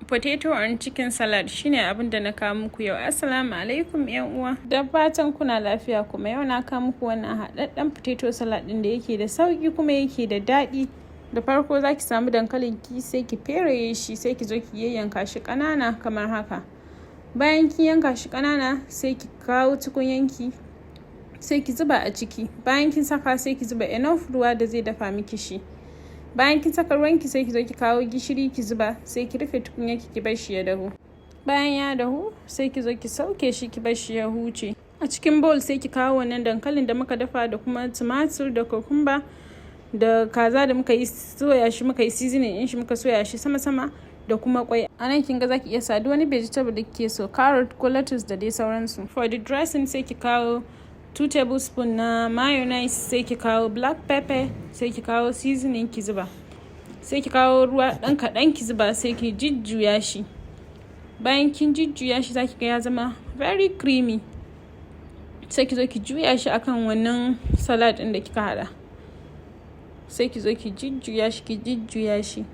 Potato and chicken salad shine abin da na kawo muku yau. Assalamu alaikum, 'yan uwa. Da fatan kuna lafiya. Kuma yau na kawo muku wannan haɗaɗɗen potato salad ɗin da yake da sauƙi kuma yake da daɗi. Da farko za ki samu dankalin ki, sai ki fereye shi, sai ki zo ki yayyanka shi ƙanana kamar haka. Bayan kin yanka shi ƙanana, sai ki kawo tukunyanki, sai ki zuba a ciki. Bayan kin saka, sai ki zuba enough ruwa da zai dafa miki shi. Bayan kin saka ruwanki, sai ki zo ki kawo gishiri ki zuba, sai ki rufe tukunyarki, ki bar shi ya dahu. Bayan ya dahu, sai ki zo ki sauke shi, ki bar shi ya huce. A cikin bowl, sai ki kawo wannan dankalin da muka dafa, da kuma tumatur da cucumber da kaza da muka yi soya shi, muka yi seasoning din shi, muka soya shi sama sama, da kuma kwai. A nan kin ga zaki iya sa duk wani vegetable da kike so, carrot ko lettuce da dai sauransu. For the dressing, sai ki kawo 2 tablespoon na mayonnaise, sai ki kawo black pepper, sai ki kawo seasoning ki zuba, sai ki kawo ruwa ɗan kaɗan ki zuba, sai ki jujjuya shi. Bayan kin jujjuya shi, zaki ga ya zama very creamy. Sai ki zo ki juya shi akan wannan salad ɗin da kika haɗa. Sai ki zo ki jujjuya shi, ki jujjuya shi.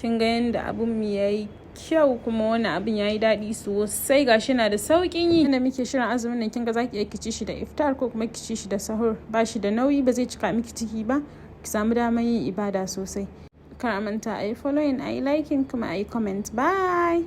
Kin ga yanda abun mu yayi kyau, kuma wannan abin yayi daɗi sosai. Gashi na da sauƙin yi. Inda muke shirin azumin nan, kin ga zaki iya ki ci shi da iftar ko kuma ki ci shi da sahur. Ba shi da nauyi, ba zai cika miki ciki ba, ki samu damar yin ibada sosai. Kar a manta a yi following, a yi liking, kuma a yi comment. Bye.